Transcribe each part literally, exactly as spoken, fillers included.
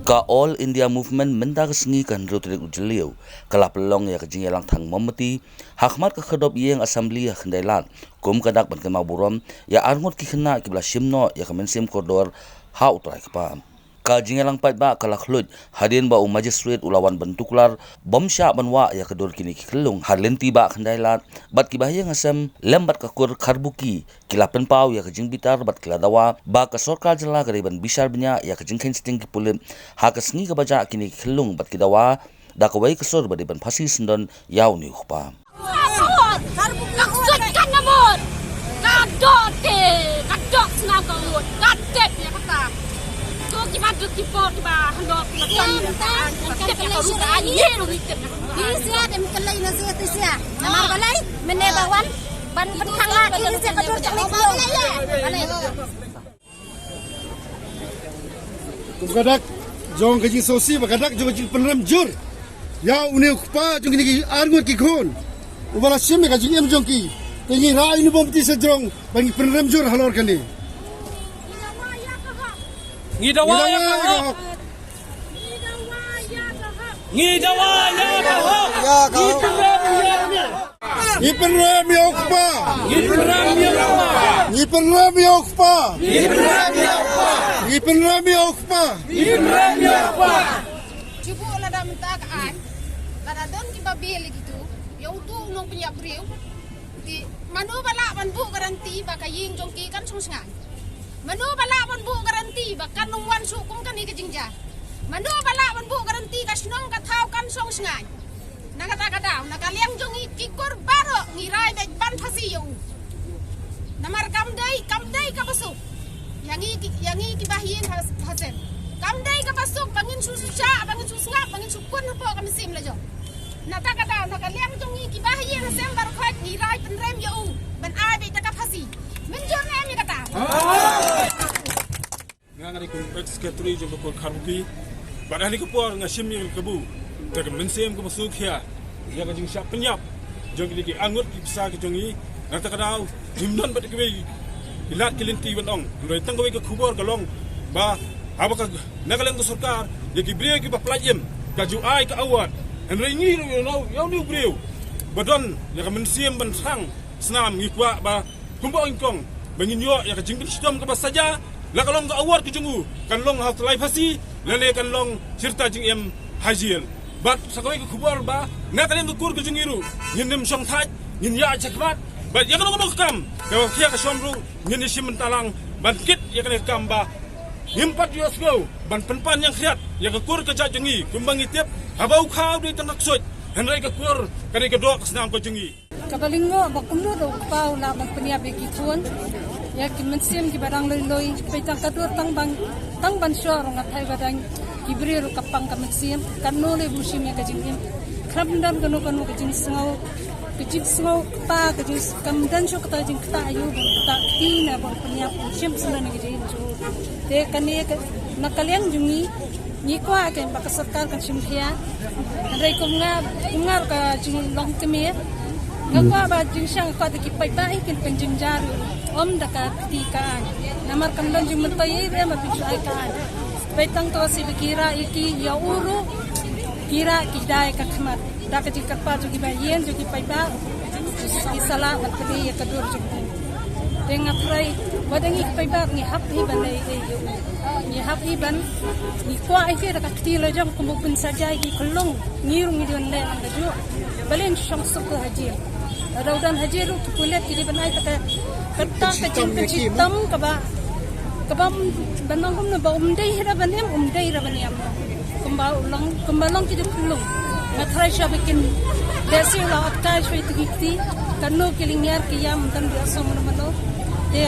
Ka All India Movement mynta ka sngi ka hynriew tarik u Jylliew ka la pynlong ïa ka jingïalang thang mombati ha khmat ka khyrdop ïing Assembly ha Khyndailad, kum ka dak ban kynmaw burom ïa arngut ki khynnah kiba la shim noh ïa ka mynsiem kordor ha U Trai Kpa. Ka jingïalang paidbah ka la khluit hadien ba u Magistrate u la wan ban tuklar bym shah ban wah ïa ka dur kine ki khyllung ha lynti bah Khyndailad bad ki bahaïing hasem lem bad ka kur Kharbuki. Ki la pynpaw ïa ka jingbitar bad ki la dawa ba ka sorkar jylla ka dei ban bishar bniah ïa ka jingkheiñ sting ki pulit ha ka sngi kaba jah kine ki khyllung bad ki dawa da kawei ka sur ba dei ban phasi syndon ïa une u kpa. Ka sut ka namut, ka dok te, ka dok sngap ka ngut, ka tep ïa kata. To kiba duk kiba, kiba handok kiba tam ïa ka, kiba tep ïa ka ruh ka ngi ruh ngi tep ïa ka. Ti sia dem kelai na sia ti sia. Namar balei mynne ba wan ban pynthang la ti sia ka dur jong ngi. Balei? Kum ka dak jong ka jingsngewsih bad ka dak jong ka jingpynrem jur ïa une u kpa jong kine ki arngut ki khun uba la shim ïa ka jingim jong ki. Te ngi rah ïa une u bym ti sha jrong ba ngi pynrem jur halor kane. Ngi dawa ïa ka hok. Ngi dawa ïa ka hok. Ngi pynrem ïa u kpa. Ngi pynrem ïa u kpa. Ngi pynrem ïa u kpa. Ngi pynrem ïa u kpa. Ngi pynrem ïa u kpa. Ngi pynrem ïa u kpa. Shu buh lada mynta ka aiñ, lada don kiba bill ïa kitu, ïa utu u nongpynïap briew. Te mano ba lah ban buh garanti ba ka ïing jong ki kan shong shngaiñ? Mano ba lah ban buh garanti ba kan ym wan shuh kum kane ka jingjia? Mano ba lah ban buh garanti ka shnong ka thaw kan shong shngaiñ? Na kata ka daw, na ka liang jong ngi ki kur baroh ngi rai beit ban phasi ïa u. Namar kam dei, kam dei kaba suk ïa ngi ki, ïa ngi ki bahaïing ha, hasem. Kam dei kaba suk ba ngin shu shu shah, ba ngin shu sngap, ba ngin shu kun hapoh ka mynsiem la jong. Na kata ka daw, na ka liang jong ngi ki bahaïing hasem baroh khoit ngi rai pynrem ïa u ban ai beit da ka phasi. Mynjur ne em ïa kata? Nga, nga dei kum ex secretary jong ka kur Kharbuki. Bad ha kane ka por nga shim ïa ka kabu da ka mynsiem kaba suk ïa, ïa ka jingshah pynïap jong kine ki arngut ki pisa ki jong ngi. Na kata ka daw ngim don bad kiwei ki lad ki lynti ban ong. Hynrei tang kawei ka khubor ka long ba haba ka, na ka liang ka sorkar, ïa ki briew kiba pynlait im ka ju ai ka award. Hynrei ngi ruh ïa une u briew ba don ïa ka mynsiem ban thrang snam ngi kwah ba kumba u nyngkong ba ngin ïoh ïa ka jingpynshitom kaba saja, la ka long ka award ka jong u kan long ha u tyllai phasi lane kan long shirta jingim ha jel. Bad sa kawei ka khubor ba na ka liang ka kur ka jong ngi ruh ngin ym shong thait, ngin ïaid shakhmat. Bad ïa kano kano ka kam kaba khia ka shong ruh ngin ïashim bynta lang ban kit ïa kane ka kam ba ngim pat ïohsngew ban pynpan ïeng khriat ïa ka kur ka jait jong ngi kumba ngi tip haba u khaw dei tang ka ksuid, hynrei ka kur ka dei ka doh ka snam ka jong ngi. Kaba lyngngoh ba kumno da u kpa u lah ban pynïap ïa ki khun, ïa ki mynsiem kiba dang lui lui, peit tang ka dur tang ban, tang ban shoh ruh nga tharai ba dang ki briew ruh ka pang ka mynsiem, katno lei ba u shim ïa ka jingim. Khlem don kano kano ka jingsngew, ka jingsngew kpa, ka jing, kam don shuh kata ka jingktah aïu ban ktah kti ne ban pynïap, ban shim sngewbha ïa ka jingim jong u. Te kane ka, na ka liang jong ngi, ngi kwah kein ba ka sorkar kan shim khia. Hynrei kum nga, kum nga ruh ka jinglong kmie, nga kwah ba jingshang, nga kwah da ki paidbah hi kin pynjynjar ïa u, ym da ka kti ka aiñ. Namar kam don jingmyntoi ei ei ba phin shu ai ka aiñ. Peit tang to shi ba ki rah ïa ki, ïa u ruh ki rah ki dei ka khmat. Da ka jingkyrpad jong ki bahaïing, jong ki paidbah, ki sa lah ban pynlong ïa ka dur jong u. Te nga tharai wat ïa ngi ki paidbah ngi hap hi ban leh ei ei ïa u. Ngi hap hi ban, ngi kwah hi da ka kti la jong kumba u pynsaja ïa ki khyllung, ngi ruh ngi dei ban leh lang kajuh. Balei ngin shong suk ha jel? Lada u don ha jel ruh ki pulit ki dei ban ai kata, kata ka jingpynshitom kaba, kaba ban ong kumno ba um dei hi ruh ban im, um dei ruh ban im. Kumba u long, kumba long ki jong u khyllung. Nga tharai shuwa ba kin leh shuh la ot kai shuwa ïa ki kti. Kano ki lyngngiar ki ïam ym don ba ïohsngew mano mano. Te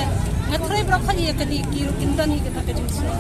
nga tharai baroh khoit ïa kane ki ruh kin don hi kata ka jingsngew.